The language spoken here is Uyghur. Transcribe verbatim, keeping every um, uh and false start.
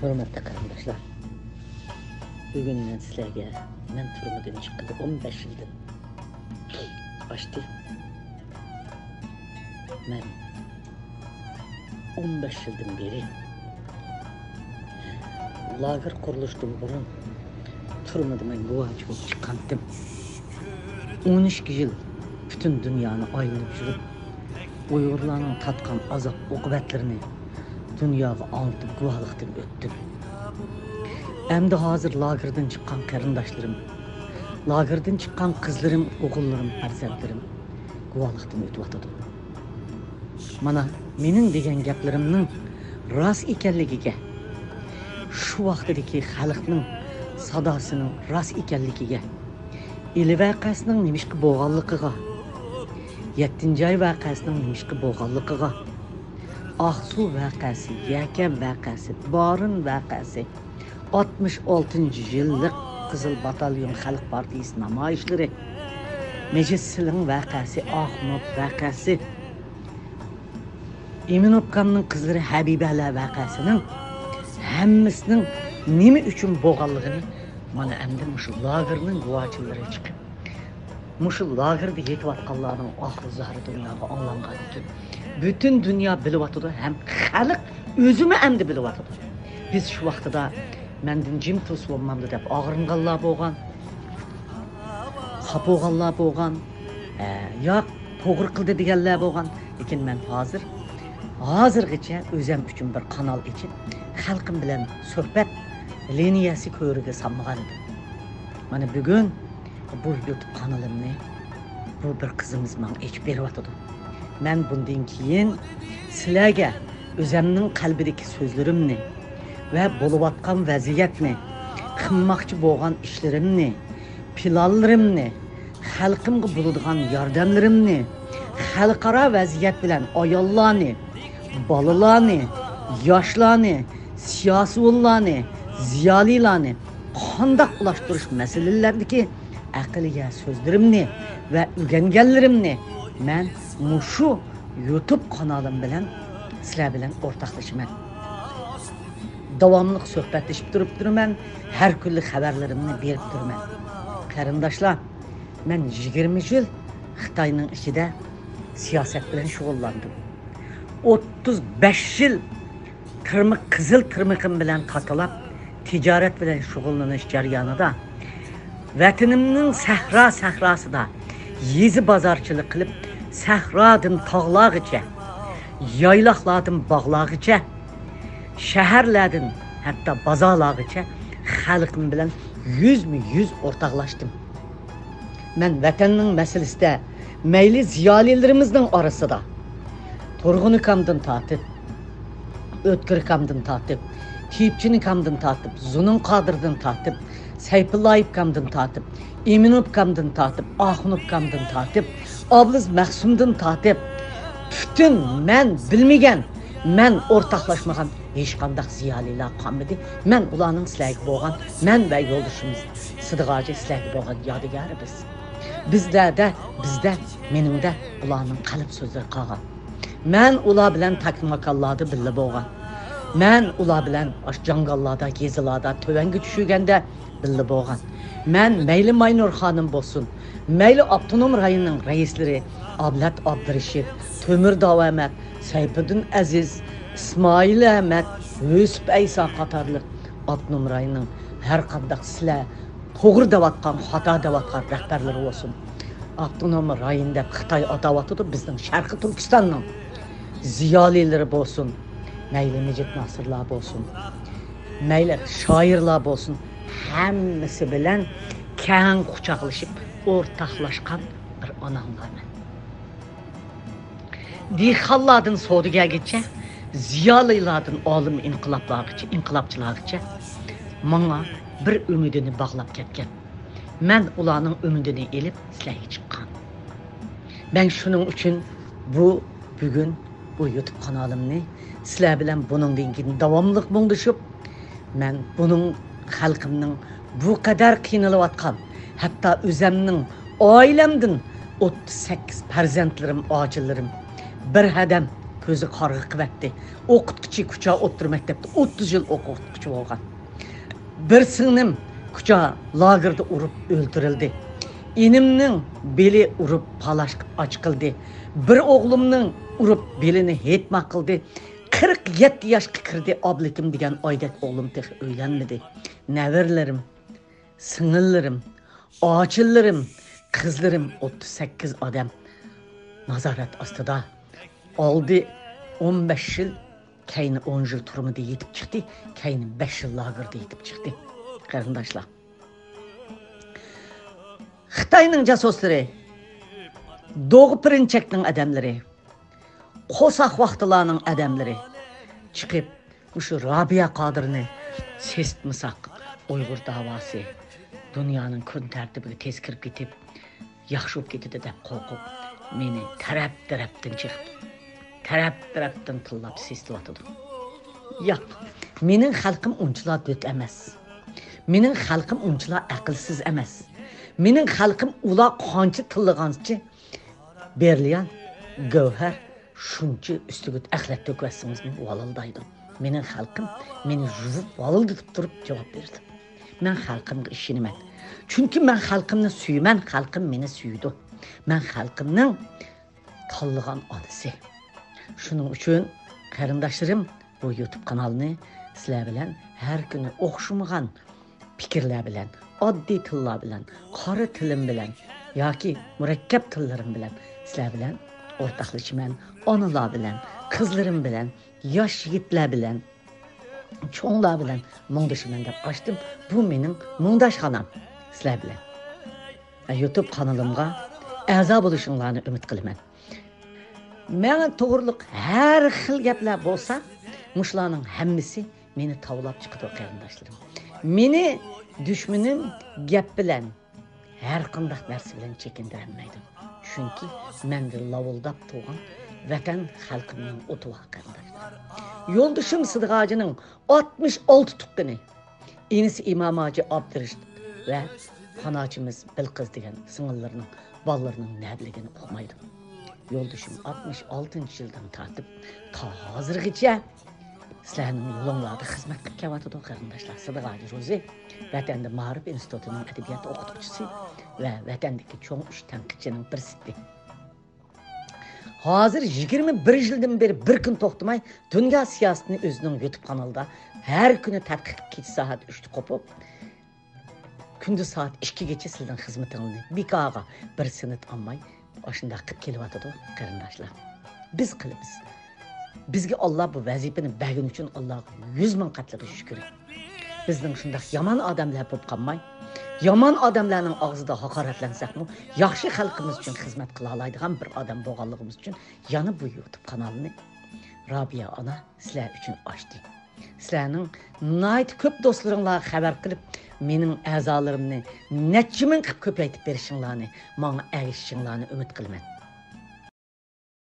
ھۆرمەتلىك قېرىنداشلار، بۈگۈن مەن سىلەرگە مەن تۈرمىدىن چىققىلى ئون بەش يىلدىن ئاشتى. مەن ئون بەش يىلدىن بېرى لاگېر قۇرۇلۇشىدىن بۇرۇن تۈرمىدە مەن گۇۋاچى بولۇپ چىققانتىم. ئون ئىككى يىل پۈتۈن دۇنيانى ئايلىنىپ يۈرۈپ، ئۇيغۇرلارنىڭ تارتقان ئازاب ئوقۇبەتلىرىنى دۇنياغا ئاڭلىتىپ گۇۋاھلىقتىن ئۆتتۈم. ئەمدى ھازىر لاگېردىن چىققان قېرىنداشلىرىم، لاگېردىن چىققان قىزلىرىم، ئوغۇللىرىم، پەرزەنتلىرىم گۇۋاھلىقتىن ئۆتۈۋاتىدۇ. مانا، مېنىڭ دېگەن گەپلىرىمنىڭ راست ئىكەنلىكىگە، شۇ ۋاقتىدىكى خەلقنىڭ ساداسىنىڭ راست ئىكەنلىكىگە، ئىلى ۋەقەسىنىڭ نېمىشقا بولغانلىقىغا، يەتتىنچى ئاي ۋەقەسىنىڭ نېمىشقا بولغانلىقىغا، ئاقسۇ ۋەقەسى، يەكەن ۋەقەسى، بارىن ۋەقەسى، ئاتمىش ئالتىنچى يىللىق قىزىل باتاليون خەلق پارتىيىسى نامايىشلىرى، مىجىت سىلىڭ ۋەقەسى، ئاخۇنۇف ۋەقەسى، ئىمىنوپكامنىڭ قىزلىرى ھەبىبەلەر ۋەقەسىنىڭ ھەممىسىنىڭ نېمە ئۈچۈن بولغانلىقىنى مانا ئەمدى مۇشۇ لاگېرنىڭ گۇۋاچىلىرى چىقىپ، مۇشۇ لاگېردا يېتىۋاتقانلارنىڭ ئاھۇ زارى دۇنياغا ئاڭلانغاندىكىن، پۈتۈن دۇنيا بىلىۋاتىدۇ ھەم خەلق ئۆزىمۇ ئەمدى بىلىۋاتىدۇ. بىز شۇ ۋاقتىدا مەندىن جىم تۇرسا بولمامدۇ دەپ ئاغرىنغانلار بولغان، خاپا بولغانلار بولغان، ئە، ياق، توغرا قىلدى دېگەنلەر بولغان. لېكىن مەن ھازىر، ھازىرغىچە ئۆزەم ئۈچۈن بىر قانال ئېچىپ، خەلقىم بىلەن سۆھبەت لىنىيەسى كۆرىگە سالمىغان ئىدىم. مانا بۈگۈن بۇ يۇتۇب قانىلىمنى بۇ بىر قىزىمىز ماڭا ئېچىپ بېرىۋاتىدۇ. مەن بۇندىن كېيىن سىلەرگە ئۆزەمنىڭ قەلبىدىكى سۆزلىرىمنى ۋە بولۇۋاتقان ۋەزىيەتنى، قىلماقچى بولغان ئىشلىرىمنى، پىلانلىرىمنى، خەلقىمگە بولىدىغان ياردەملىرىمنى، خەلقئارا ۋەزىيەت بىلەن ئاياللارنى، بالىلارنى، ياشلارنى، سىياسىيونلارنى، زىيالىيلارنى قانداق ئۇلاشتۇرۇش مەسىلىلەردىكى ئەقلىيە سۆزلىرىمنى ۋە ئۆگەنگەنلىرىمنى مەن مۇشۇ يۇتۇب قانالىم بىلەن سىلەر بىلەن ئورتاقلىشىمەن. داۋاملىق سۆھبەتلىشىپ تۇرۇپ تۇرىمەن، ھەر كۈنلۈك خەۋەرلىرىمنى بېرىپ تۇرىمەن. قېرىنداشلار، مەن يىگىرمە يىل خىتاينىڭ ئىچىدە سىياسەت بىلەن شۇغۇللاندىم. ئوتتۇز بەش يىل تىرمىق، قىزىل تىرمىقىم بىلەن تاتىلاپ، تىجارەت بىلەن شۇغۇللىنىش جەريانىدا ۋەتىنىمنىڭ سەھرا سەھراسىدا يېزا بازارچىلىق قىلىپ، سەھرادىن تاغلارغىچە، يايلاقلاردىن باغلارغىچە، شەھەرلەردىن ھەتتا بازارلارغىچە خەلقىم بىلەن يۈزمۇ يۈز ئورتاقلاشتىم. مەن ۋەتەننىڭ مەسىلىسىدە مەيلى زىيالىيلىرىمىزنىڭ ئارىسىدا، تۇرغۇن ئاكامدىن تارتىپ، ئۆتكۈر ئاكامدىن تارتىپ، تېيىپچىن ئاكامدىن تارتىپ، زۇنۇن قادىردىن تارتىپ، سەيپۇللايېف ئاكامدىن تارتىپ، ئىمىنوف ئاكامدىن تارتىپ، ئاخۇنوف ئاكامدىن تارتىپ، ئابلىز مەخسۇمدىن تارتىپ، پۈتۈن مەن بىلمىگەن، مەن ئورتاقلاشمىغان ھېچقانداق زىيالىيلار قالمىدى. مەن ئۇلارنىڭ سىلەرگە بولغان، مەن ۋە يولدىشىمىز سىدىق ھاجى سىلەرگە بولغان يادىگارى بىز. بىزلەردە، بىزدە، مېنىڭدە ئۇلارنىڭ قەلب سۆزلىرى قالغان. مەن ئۇلار بىلەن تاكماكانلاردا بىللە بولغان. مەن ئۇلار بىلەن ئاشۇ جاڭگاللاردا، يېزىلاردا، تۆۋەنگە چۈشۈرگەندە بىللە بولغان. مەن مەيلى ماينۇر خانىم بولسۇن، مەيلى ئاپتونوم رايوننىڭ رەئىسلىرى ئابلەت ئابدۇرېشىت، تۆمۈر داۋامەت، سەيپىدىن ئەزىز، ئىسمائىل ئەمەت، يۈسۈپ ئەيسا قاتارلىق ئاپتونوم رايوننىڭ ھەر قانداق سىلەر توغرا دەۋاتقان، خاتا دەۋاتقان رەھبەرلىرى بولسۇن. ئاپتونوم رايون دەپ خىتاي ئاتاۋاتىدۇ، بىزنىڭ شەرقىي تۈركىستاننىڭ زىيالىيلىرى بولسۇن، مەيلى مىجىت ناسىرلار بولسۇن، مەيلى شائىرلار بولسۇن، ھەممىسى بىلەن كەڭ قۇچاقلىشىپ ئورتاقلاشقان بىر ئاناملار مەن. دېھقانلاردىن سودىگەرگىچە، زىيالىيلاردىن ئالىم ئىنقىلابلارغىچە، ئىنقىلابچىلارغىچە ماڭا بىر ئۈمىدىنى باغلاپ كەتكەن. مەن ئۇلارنىڭ ئۈمىدىنى ئېلىپ سىلەرگە چىققان. مەن شۇنىڭ ئۈچۈن بۇ بۈگۈن بۇ يۇتۇب قانالىمنى سىلەر بىلەن بۇنىڭدىن كېيىن داۋاملىق مۇڭدىشىپ، مەن بۇنىڭ خەلقىمنىڭ بۇ قەدەر قىينىلىۋاتقان، ھەتتا ئۆزەمنىڭ ئائىلەمدىن ئوتتۇز سەككىز پەرزەنتلىرىم، ئاچىلىرىم بىر ھەدەم كۆزى قارىغا قىۋەتتى. ئوقۇتقۇچى، كۇچا ئوتتۇرا مەكتەپتە ئوتتۇز يىل ئوقۇتقۇچى بولغان. بىر سىڭلىم كۇچا لاگېردا ئۇرۇپ ئۆلتۈرۈلدى. ئىنىمنىڭ بېلى ئۇرۇپ پالاشقا ئاچ قىلدى. بىر ئوغلۇمنىڭ ئۇرۇپ بېلىنى ھېيتما قىلدى. قىرىق يەتتە ياشقا كىردى ئابلىكىم دېگەن ئايدەك ئوغلۇم تېخى ئۆيلەنمىدى. نەۋرىلىرىم، سىڭىللىرىم، ئاچىلىرىم، قىزلىرىم ئوتتۇز سەككىز ئادەم نازارەت ئاستىدا. ئالدى ئون بەش يىل، كەينى ئون يىل تۈرمىدە يېتىپ چىقتى، كەينى بەش يىل لاگېردا يېتىپ چىقتى. قېرىنداشلار، خىتاينىڭ جاسۇسلىرى، دوغا پىرىنچەكنىڭ ئادەملىرى، قورساق ۋاختىلارنىڭ ئادەملىرى چىقىپ، مۇشۇ رابىيە قادىرنى سېسىتمىساق، ئۇيغۇر داۋاسى دۇنيانىڭ كۈن تەرتىپىگە تېز كىرىپ كېتىپ، ياخشى بولۇپ كېتىدۇ دەپ قورقۇپ، مېنى تەرەپ-تەرەپتىن چېقىپ، تەرەپ-تەرەپتىن تىللاپ سېسىتىۋاتىدۇ. ياق، مېنىڭ خەلقىم ئۇنچىلا دۆت ئەمەس. مېنىڭ خەلقىم ئۇنچىلا ئەقىلسىز ئەمەس. مېنىڭ خەلقىم ئۇلار قانچە تىللىغانچە، بېرىليان، گەۋھەر، شۇنچە ئۈستىگە ئەخلەت تۆكۈۋەتسىڭىزمۇ ۋالىلدايدۇ. مېنىڭ خەلقىم مېنى يۇيۇپ ۋالىلدىتىپ تۇرۇپ جاۋاب بېرىدۇ. مەن خەلقىمگە ئىشىنىمەن. چۈنكى مەن خەلقىمنى سۆيىمەن، خەلقىم مېنى سۆيىدۇ. مەن خەلقىمنىڭ تاللىغان ئانىسى. شۇنىڭ ئۈچۈن، قېرىنداشلىرىم، بۇ يۇتۇب قانالنى سىلەر بىلەن ھەر كۈنى ئوخشىمىغان پىكىرلەر بىلەن، ئاددىي تىللار بىلەن، قارا تىلىم بىلەن ياكى مۇرەككەپ تىللىرىم بىلەن سىلەر بىلەن ئورتاقلىشىمەن. ئانىلار بىلەن، قىزلىرىم بىلەن، ياش يىگىتلەر بىلەن، چوڭلار بىلەن مۇڭدىشىمەن دەپ ئاچتىم. بۇ مېنىڭ مۇڭداشخانام سىلەر بىلەن. يۇتۇب قانىلىمغا ئەزا بولۇشۇڭلارنى ئۈمىد قىلىمەن. ماڭا توغرىلىق ھەر خىل گەپلەر بولسا، مۇشۇلارنىڭ ھەممىسى مېنى تاۋلاپ چىقىدۇ، قېرىنداشلىرىم. مېنى دۈشمىنىم گەپ بىلەن، ھەر قانداق نەرسە بىلەن چېكىندۈرەلمەيدۇ. چۈنكى مەندە لاۋۇلداپ تۇرغان ۋەتەن خەلقىمنىڭ ئوتى بار، قېرىنداشلار. يولدىشىم سىدىق ھاجىنىڭ ئاتمىش ئالتە تۇغقىنى، ئىنىسى ئىمام ھاجى ئابدۇرېشىت ۋە پاناچىمىز بىلقىز دېگەن سىڭىللىرىنىڭ بالىلىرىنىڭ نەدىلىكىنى ئۇقمايدۇ. يولدىشىم ئاتمىش ئالتىنچى يىلدىن تارتىپ تا ھازىرغىچە سىلەرنىڭ يولۇڭلاردا خىزمەت قىلىپ كېلىۋاتىدۇ، قېرىنداشلار. سىدىق ھاجى روزى ۋەتەندە مائارىپ ئىنستىتۇتىنىڭ ئەدەبىيات ئوقۇتقۇچىسى ۋە ۋەتەندىكى چوڭ ئۈچ تەنقىدچىنىڭ بىرسى. ھازىر يىگىرمە بىر يىلدىن بېرى بىر كۈن توختىماي دۇنيا سىياسىتىنى ئۆزىنىڭ يۇتۇب قانىلىدا ھەر كۈنى تەتقىق، كېچە سائەت ئۈچتە قوپۇپ، كۈندۈز سائەت ئىككىگىچە سىزنىڭ خىزمىتىڭىزنى بىكارغا بىر سېنت ئالماي ئاشۇنداق قىلىپ كېلىۋاتىدۇ، قېرىنداشلار. بىز قىلىمىز. بىزگە ئاللا بۇ ۋەزىپىنى بەرگىنى ئۈچۈن ئاللاغا يۈز مىڭ قەتلىك شۈكرى. بىزنىڭ شۇنداق يامان ئادەملەر بولۇپ قالماي، يامان ئادەملەرنىڭ ئاغزىدا ھاقارەتلەنسەكمۇ، ياخشى خەلقىمىز ئۈچۈن خىزمەت قىلالايدىغان بىر ئادەم بولغانلىقىمىز ئۈچۈن يەنە بۇ يۇتۇب قانالىنى رابىيە ئانا سىلەر ئۈچۈن ئاچتى. سىلەرنىڭ ناھايىتى كۆپ دوستلىرىڭلارغا خەۋەر قىلىپ، مېنىڭ ئەزالىرىمنى نەچچە مىڭ قىلىپ كۆپەيتىپ بېرىشىڭلارنى، ماڭا ئەگىشىشىڭلارنى ئۈمىد قىلىمەن.